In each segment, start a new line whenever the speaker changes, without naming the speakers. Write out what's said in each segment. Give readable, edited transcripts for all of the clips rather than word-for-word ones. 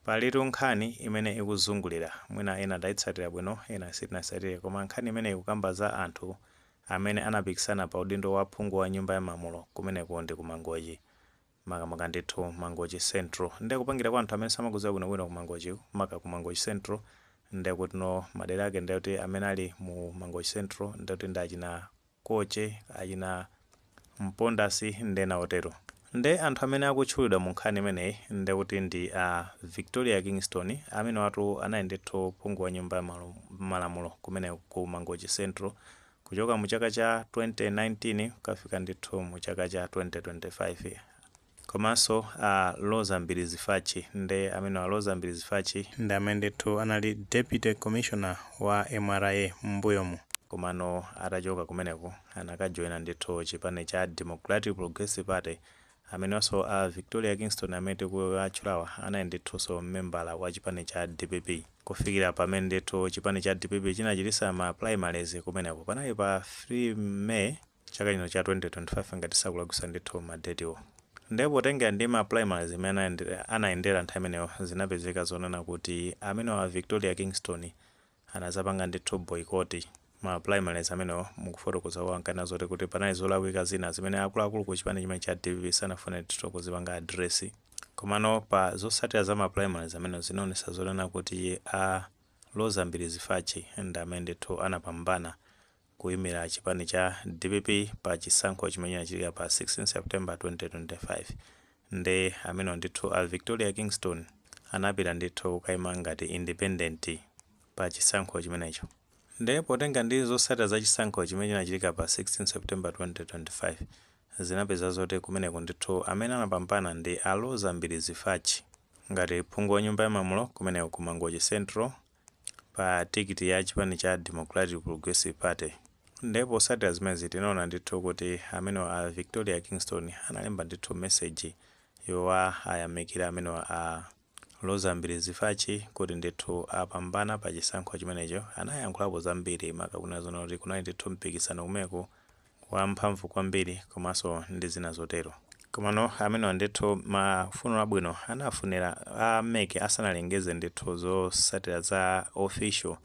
Palitu nkhani imene ikuzungulira, mwina ena tayitsatira bwino, ena sitinayitsatire, koma nkhani imene ikukamba za anthu amene anapikisana pa udindo wa phungu wa Nyumba ya Malamulo kumeneko ndi ku Mangochi, makamaka ndithu Mangochi Central. Ndiye kupangira kwa anthu amene samakudziwa bwinobwino ku Mangochi, maka ku Mangochi Central, ndiye kuti no madera ake, ndiye kuti amene ali mu Mangochi Central ndiye kuti ndi achina Koche, achina Mpondasi ndi ena otero. Nde anthu amene akutchulidwa mu nkhani imeneyi ndiye kuti ndi a Victoria Kingston, amene watu anali ndithu phungu wa Nyumba ya Malamulo kumene ku Mangochi Central kuchoka mu chaka cha 2019 kukafika ndithu mu chaka cha 2025, komanso a Roza Mbilizi Fachi. Nde amene a Roza Mbilizi Fachi ndi amene ndithu anali deputy commissioner wa MRA m'mbuyomu, komano atachoka kumeneko anakajoyina ndithu chipani cha Democratic Progressive Party. Amenenso a Victoria Kingston amene tikuwatchulawa anali ndithunso membala wa chipani cha DPP kufikira pamene ndithu chipani cha DPP chinachitisa ma primaries kumeneko. Panali pa 3 May chaka chino cha 2025, ngati sakulakwitsa ndithu madetiwo. Ndipo potengera ndi ma primaries imene anayendera nthawi imeneyo, zinapezeka zonena kuti amene wa Victoria Kingston anazapanga ndithu boycott ma primaries amenewo. Mukufotokoza kwawo ankana zoti kuti panali zolakwika zina zimene akuluakulu ku chipani chimene cha DPP sanafune ndithu kuzipanga address. Komano pa zotsatira za ma primaries amenewo zinaonesa zonena kuti a Roza Mbilizi Fachi ndi amene ndithu anapambana kuyimira chipani cha DPP pa chisankho chimene chinachitika pa 16 September 2025. Ndi amene ndithu a Victoria Kingston anapita ndithu kukayima ngati independent pa chisankho chimenecho. Ndiye potenga ndi zotsatira za chisankho chimene chinachitika pa 16 September 2025, zinapeza zoti kumeneko ndithu amene anapambana ndi a Roza Mbilizi Fachi ngati phungu wa Nyumba ya Malamulo kumeneko ku Mangochi Central pa tikiti ya chipani cha Democratic Progressive Party. Ndipo potsatira zimenezi tinaona ndithu kuti amene a Victoria Kingston analemba ndithu message yowa ayamikira amene a Roza Mbilizi Fachi kuti ndithu apambana pa chisankho chimenecho. Anayankhulapo zambiri, makakuna zona kuti kunali ndithu mpikisano kumeko wamphamvu kwambiri, komanso ndi zina zotero. Komano amenewa ndithu mafuno abwino anafunira a MEC asanalengeze ndithu zotsatira za official,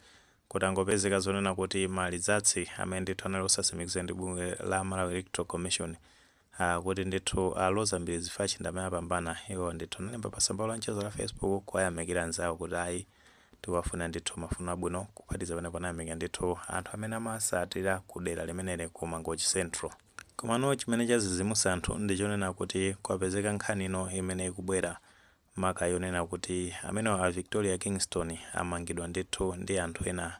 kuti angopezeka zonena kuti ma results amene ndithu anali osatsimikiza ndi bungwe la Malawi Electoral Commission, kuti ndithu a Roza Mbilizi Fachi ndi amene apambana, iwo ndithu analemba pa tsamba la mchezo la Facebook kuwayamikira anzawo kuti ayi, tikuwafuna ndithu mafuno abwino. Kuphatiza pamenepo, anayamika ndithu anthu amene amasatira ku dera limeneli ku Mangochi Central. Komano chimene chazizimusa anthu ndi chonena kuti kwapezeka nkhani ino imene ikubwera, maka yonena kuti amene a Victoria Kingston amangidwa ndithu ndi anthu ena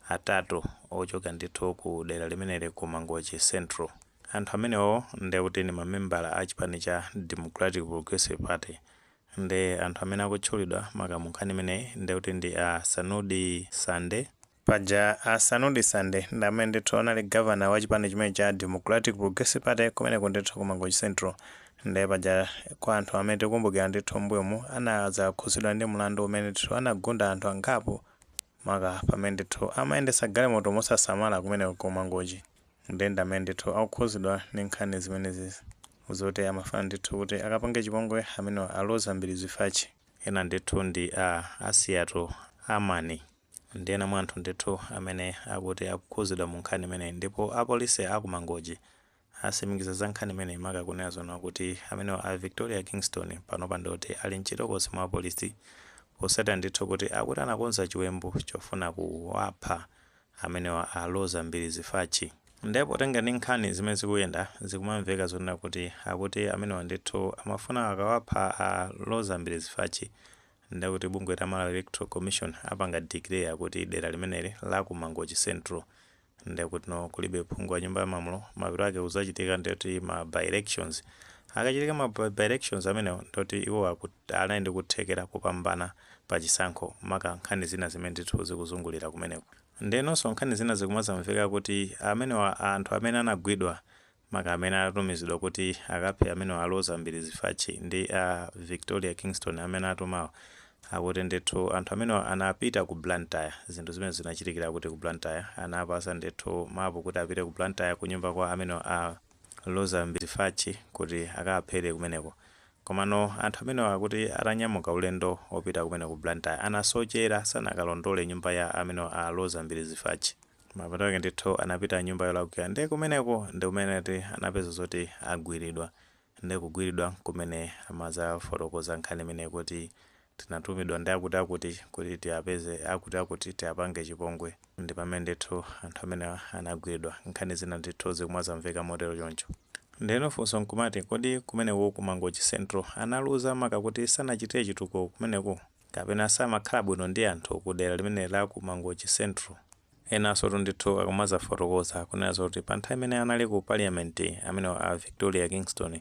atatu ochoka ndithu ku dera limeneli ku Mangochi Central. Anthu amenewo ndekuti ndi mamembala a chipani cha Democratic Progressive Party. Ndi anthu amene akutchulidwa maka mu nkhani imeneyi ndekuti ndi a Sanudi Sande. Paja a Sanudi Sande ndi amene ndithu anali gavana wa chipani chimene cha Democratic Progressive Party kumeneko ndithu ku Mangochi Central. Ndiye paja kwa anthu amene tikukumbukira ndithu m'mbuyomu, anadzakhuzidwa ndi mlandu umene ndithu anagunda anthu angapo, maka pamene ndithu amayendetsa galimoto mosasamala kumeneko ku Mangochi. Ndiye ndi amene ndithu akukhuzidwa ndi nkhani zimenezi zoti amafuna ndithu kuti akapange chipongwe amene a Roza Mbilizi Fachi. Ena ndithu ndi a Asiato Amani ndi ena mwa anthu ndithu amene akuti akukhuzidwa mu nkhani imeneyi. Ndipo apolisi aku Mangochi asimikiza za nkhani imeneyi, maka kunena zona kuti amene a Victoria Kingston panopa ndoti ali mchitokosi mwa apolisi, posatira ndithu kuti akuti anakonza chiwembu chofuna kuwapha amenewa a Roza Mbilizi Fachi. Ndipo potenga ndi nkhani zimene zikuyenda, zikumamveka zonena kuti akuti amenewa ndithu amafuna akawapha a Roza Mbilizi Fachi, ndekuti bungwe la Malawi Electoral Commission apanga declare kuti dera limeneli la ku Mangochi Central ndekuti no kulibe phungu wa Nyumba ya Malamulo. Mapeto ake kuzachitika ndekuti ma by elections. Akachitika ma by elections amenewo, ndoti iwo anali ndi kuthekera kupambana pa chisankho, maka nkhani zina zimene ndithu zikuzungulira kumeneko. Ndenonso nkhani zina zikumazamveka kuti amenewa, anthu amene anagwidwa, maka amene anatumizidwa kuti akaphe amenewa a Roza Mbilizi Fachi ndi a Victoria Kingston amene atumawo, akuti ndithu anthu amenewa anapita ku Blantyre. Zinthu zimene zinachitikira kuti ku Blantyre anapasa ndithu mapu kuti apite ku Blantyre kunyumba kwa amenewa a Roza Mbilizi Fachi kuti akaphere kumeneko. Komano anthu amenewa akuti atanyamuka ulendo opita kumene ku Blantyre anasochera, sanakalondole nyumba ya amenewa a Roza Mbilizi Fachi. Mapeto ake ndithu anapita nyumba yolakwika, ndi kumeneko ndi kumene anapeza zoti agwiridwa. Ndi kugwiridwa kumene amazafotokoza nkhani imene kuti tinatumidwa ndi akuti akuti kuti tiapeze akuti akuti tiapange chipongwe. Ndi pamene ndithu anthu amene anagwiridwa. Nkhani zina ndithu zikumazamveka motero choncho. Ndeno funso nkumati, kodi kumeneko ku Mangochi Central analuza maka kuti sanachitire chitukuko kumeneko, kapena samakhala bwino ndi anthu ku dera limene la ku Mangochi Central? Enanso ndithu akumazafotokoza kunena zoti pa nthawi imene anali ku parliament amene a Victoria Kingston,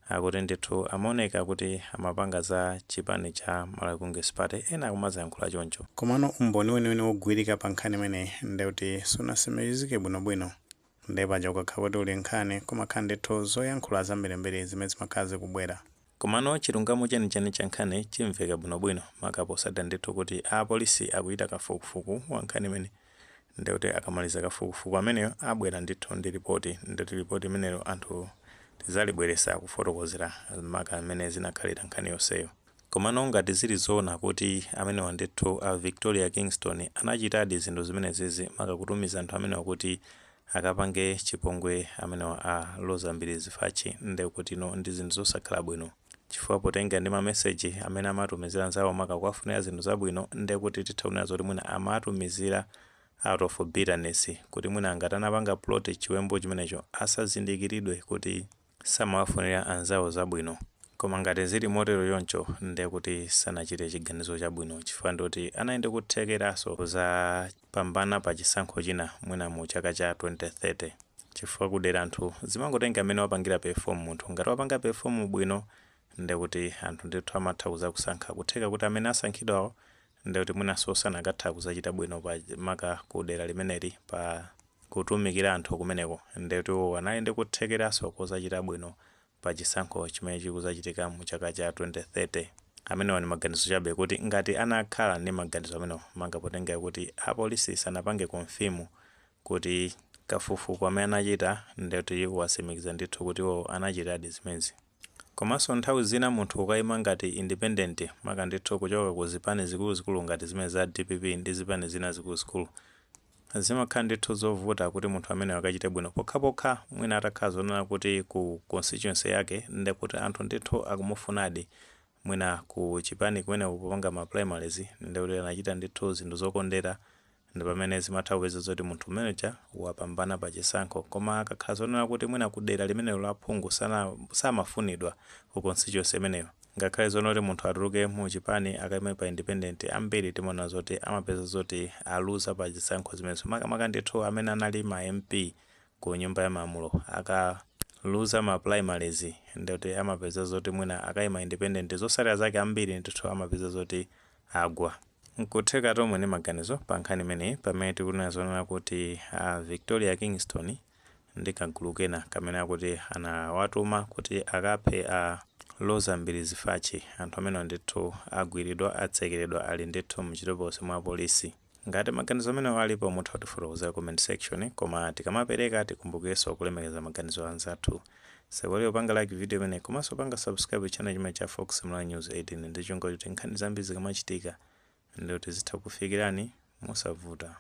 akuti ndithu amaoneka kuti amapanga za chipani cha Malawi Congress Party. Ena akumazayankhula choncho.
Komano umboni weniweni wogwirika pa nkhani imeneyi ndekuti sunasimikizike bwinobwino. Ndiye paja ukakhala kuti uli nkhani, kumakhala ndithu zoyankhula zambirimbiri zimene zimakhala zikubwera.
Komano chilungamo chenicheni cha nkhani chimveka bwinobwino maka posatira ndithu kuti apolisi akuchita kafukufuku wa nkhani imene. Ndekuti akamaliza kafukufuku ameneyo abwera ndithu ndi ripoti. Ndekuti ripoti imeneyo anthu tizalibweresa kufotokozera maka amene zinakhalira nkhani yonseyo. Komano ngati zili zoona kuti amenewa ndithu a Victoria Kingston anachitadi zinthu zimenezizi, maka kutumiza anthu amenewa kuti akapange chipongwe amenewa a Roza Mbilizi Fachi, ndekuti no ndi zinthu zosakhala bwino, chifukwa potenga ndi mameseji amene amatumizira anzawo maka kuwafunira zinthu zabwino, ndekuti titha kunena zoti mwina amatumizira out of bitterness, kuti mwina angati anapanga plot chiwembu chimenecho asazindikiridwe kuti samawafunira anzawo zabwino. Koma ngati zili motero choncho, ndekuti sanachite chiganizo chabwino, chifukwa ndoti anayende kuthekeranso kuzapambana pa chisankho china mwina mu chaka cha 2030, chifukwa kudera anthu zimangotenga amene wapangira perform munthu. Ngati wapanga perform bwino, ndekuti anthu ndithu amatha kuzakusankha. Kutheka kuti amene asankhidwawo ndekuti mwinanso sanakatha kuzachita bwino pa maka ku dera limeneli pa kutumikira anthu kumeneko, ndekuti iwo anali ndi kuthekeranso kozachita bwino pa chisankho chimene chikuzachitika mu chaka cha 2030. Amenewa ndi maganizo chabe, kuti ngati anakhala ndi maganizo amenewo, manga potenga kuti apolisi sanapange confirm kuti kafukufuku amene anachita ndekuti wasimikiza ndithu kuti iwo anachitadi zimenezi. Komanso nthawi zina munthu ukayima ngati independent, maka ndithu kuchoka ku zipani zikuluzikulu ngati zimene za DPP ndi zipani zina zikuluzikulu, zimakhala ndithu zovuta kuti munthu amene akachite bwino, pokhapokha mwina atakhala zonena kuti ku constituency yake ndekuti anthu ndithu akumufunadi. Mwina ku chipani kumene kupanga ma primaries ndekuti anachita ndithu zinthu zokondera, ndi pamene zimatha kupeza zoti munthu manager wapambana pa chisankho. Koma akakhala zonena kuti mwina ku dera limenelo la phungu samafunidwa ku constituency imeneyo, ngakhale zonena kuti munthu atuluke mu chipani akaime pa independent, ambiri timaona zoti amapeza zoti aluza pa chisankho zimenezo. Makamaka ndithu amene anali ma MP ku nyumba ya malamulo akaluza ma primaries, ndikuti amapeza zoti mwina akayima independent, zotsatira zake ambiri ndithu amapeza zoti agwa. Nkutheka tomwe ndi maganizo pa nkhani imeneyi, pamene tikunena zonena kuti Victoria Kingston ndi kagulu kena kamene akuti anawatuma kuti akaphe a Roza Mbilizi Fachi, anthu amene ndithu agwiridwa, atsekeredwa, ali ndithu mchitokosi mwa polisi. Ngati maganizo amenewo alipo, mutha kutifotokozera comment section. Koma tikamapereka tikumbukirenso kulemekeza maganizo anzathu. Sewalero panga like video imene, komanso panga subscribe channel chimene cha Fox Malawi News 18, ndi chonga kuti nkhani zambiri zikamachitika ndikuti zitha kufikirani mosavuta.